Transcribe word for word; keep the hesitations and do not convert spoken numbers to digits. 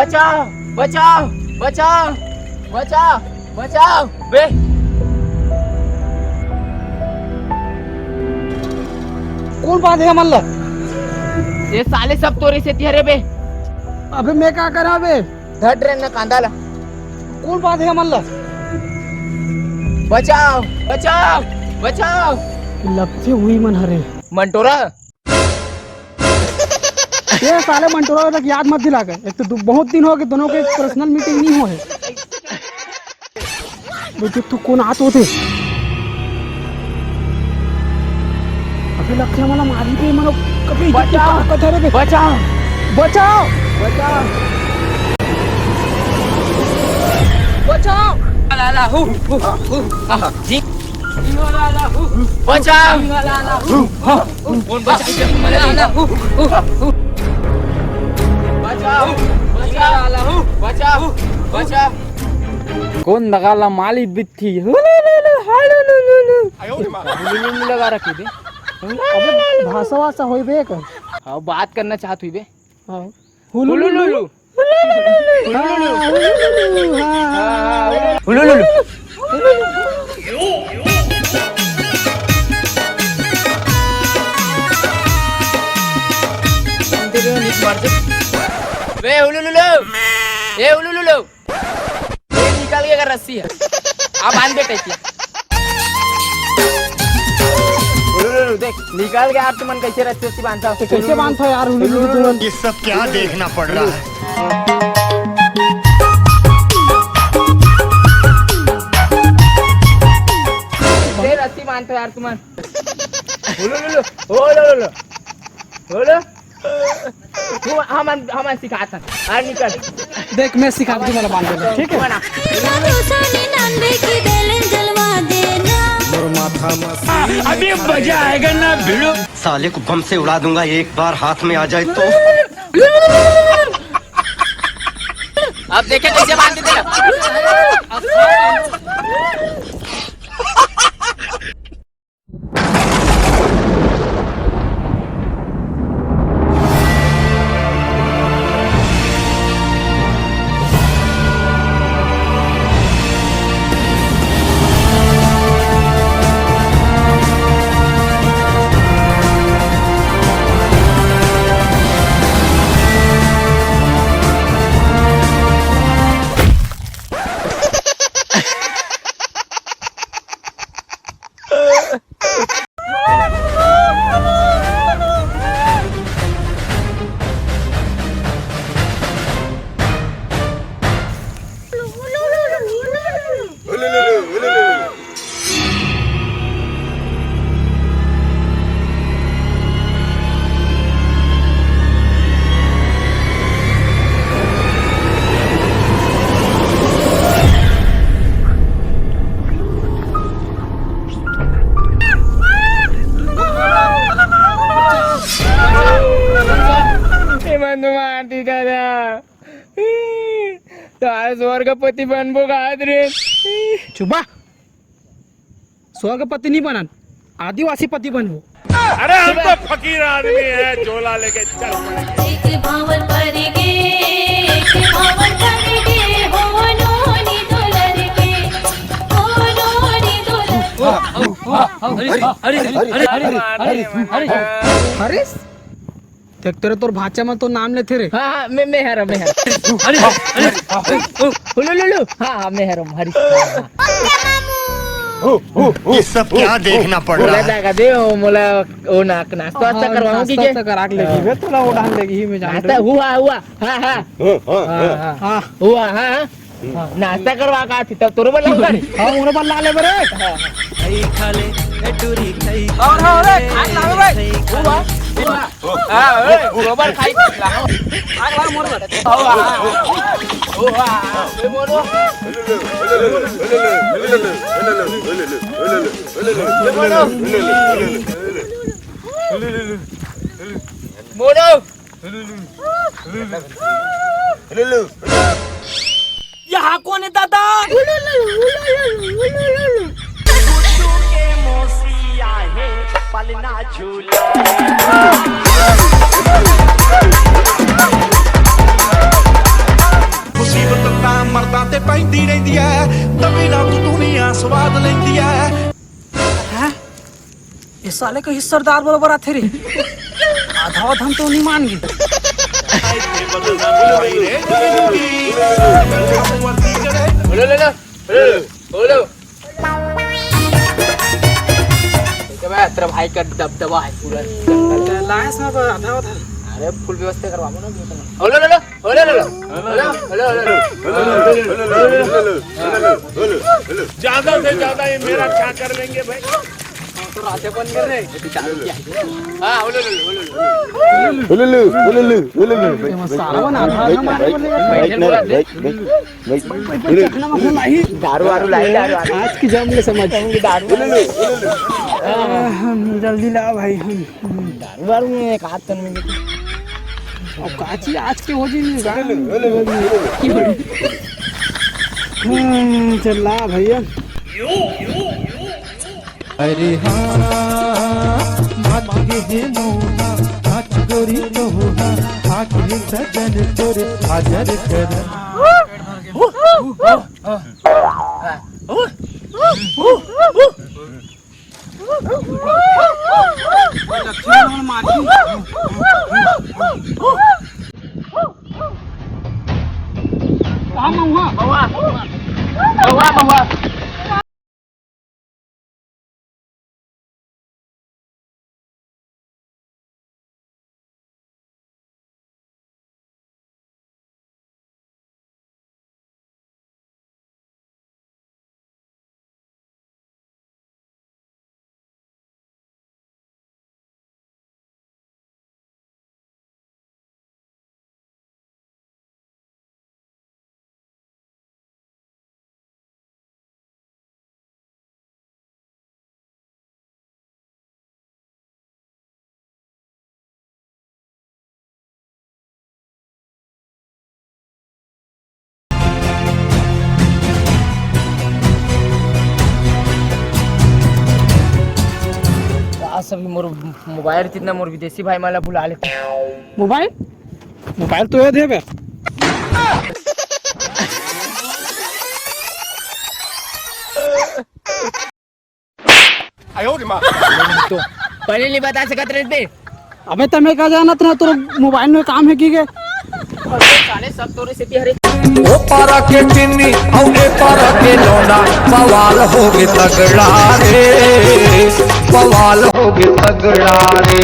बचाओ, बचाओ, बचाओ, बचाओ, बचाओ बे। कौन बात है हमन ला? ये साले सब तोरे से तिहरे बे। अबे मैं का करा बे? धर ट्रेन न कांदा ला। कौन बात है हमन ला? बचाओ, बचाओ, बचाओ। लगथे हुई मन हरे। मंटोरा। ये साले मंटोरा तक याद मत दिला के। एक तो दु-, बहुत दिन हो गए दोनों के पर्सनल मीटिंग नहीं हो है। बेटे तू कौन आत होते? अबे लगथे हमला मारी दे मनो। कभी बचाओ। कथरे बे। बचाओ। बचाओ। बचाओ। बचाओ। ला, ला, हु, हु, हु, हा, हा, जी। बचाओ। बचाओ। बचाओ। बचाओ। बचाओ। बचाओ। कौन लगा ला माली बित्थी? हुलुलुलु, हालुलुलुलु। हुलुलुलु लगा रखी थी। अबे भाषा वासा होई बे कर। हाँ, बात करना चाहत हुई बे। हाँ। हुलुलुलु। हुलुलुलु। हाँ, हुलुलुलु, हाँ, हाँ। हुलुलुलु। बे हुलुलुलु। ए हुलुलुलु। ये निकल गया रस्सी है। अब बांध बेटे क्या? हुलुलुलु, देख, निकल गया। आप तुमन कैसे रस्सी, रस्सी बांधता हो? तो कैसे बांधता हो यार, हुलुलुलु तुमन? ये सब क्या देखना पड़ रहा है? ये रस्सी बांधता हो यार तुमन। हुलुलुलु, हुलुलुलु। हुलु। तू हमन, हमन सिखात हन। आ, निकल। देख, मैं सिखा दूं, वाला बांध देना, ठीक है? बना। अभी मजा आएगा ना भिड़ो। साले को बम से उड़ा दूंगा, एक बार हाथ में आ जाए तो। अब देखे कैसे बांध देते हैं। ए, मन तो मार दी दादा। तो आज स्वर्गपति बनबो का आज रे। चुप बा। स्वर्गपति नहीं बनन, आदिवासी पति बनबो। अरे हम तो फकीर आदमी है, झोला लेके चल पड़ेंगे। एक भावर परिगे, एक भावर परिगे, हो नोनी दुलर के, हो नोनी दुलर। हरीश, हरीश, हरीश, हरीश, हरीश। हरीश? देख, तेरे तोर भाचा में तो नाम लेथे रे। हाँ, हाँ, मैं, मैं हरा, मैं हरा। अरे, अरे, हुलुलुलु। हाँ, हाँ, मैं हरा, हरीश। हाँ, हाँ। ये सब क्या देखना पड़ रहा है? मोला जाएगा दे, ओ, मोला, ओ, ना, नाश्ता वास्ता हाँ, करवाऊँ नाश्ता की जे? वास्ता करा के लेगी बे, तोला ओ डाल लेगी ही, मैं जान नाश्ता रही हूँ। हुआ, हुआ। हाँ, हाँ। हाँ, हाँ, हाँ, हाँ। हाँ। हाँ, हुआ, हाँ। हाँ, नाश्ता करवा का थी, तब तोरे बर लाऊंगा रे। हाँ, उन्हें बर ला ले बरे। हाँ, हाँ। खाई खा ले, ए टूरी खाई और, खा और, ले, ए, खाई लावे बे। खाई खा हुआ, ले। हुआ। हाँ, ए, गोबर खाई खा ला। आग ला मोर बर। हुआ, हुआ। ए मोरो। ए मोरो। मोरो। यहाँ कौन है दादा? ਤੇ ਪੈਂਦੀ ਰਹਿੰਦੀ ਐ, ਤਵੀ ਨਾਲ ਤੂੰ ਦੁਨੀਆ ਸਵਾਦ ਲੈਂਦੀ ਐ। हैं? ये साले को ही सरदार बरोबर आथे रे। आधा आधा हम तो नहीं मान गए। Hello, hello, hello, hello, hello. ठीक है भाई, तेरा भाई का दबदबा है पूरा। लायंस में तो आधा आधा। अरे, फुल व्यवस्था करवा दो ना। Hello, hello, hello. Hello, hello, hello, hello, hello. ज्यादा से ज्यादा ये मेरा क्या कर लेंगे भाई? तो राधे बन कर रहे हैं। हाँ, hello, hello, hello, hello. Hello, hello, hello, hello, hello. ये मसाला बना रहा है हमारे को लेकर। बैठ ना, बैठ, बैठ, बैठ। दारू वारू लाई, दारू वारू। आज की जम ले समझ। दारू वारू। आह, जल्दी ला भाई, हम। दारू वारू में एक हाथ तन में। अब काची आज के हो जी नहीं गा। हम्म, चल ला भैया। अरे हाँ, बात के हे मोहा, नाच गोरी तो हुआ, आके सजन तोर हाजर कर। का सब मोर मोबाइल जितना मोर विदेशी भाई माला बुला लेते। मोबाइल? मोबाइल तो ये दे बे। तो पहले नहीं बता सकत रहते। अबे तमे का जानत ना, तोर मोबाइल में काम है की के? अरे साले, सब तोरे से हरे। ओ पारा के चिन्नी, औ ए पारा के लौंडा, बवाल होगे तगड़ा रे, बवाल होगे तगड़ा रे।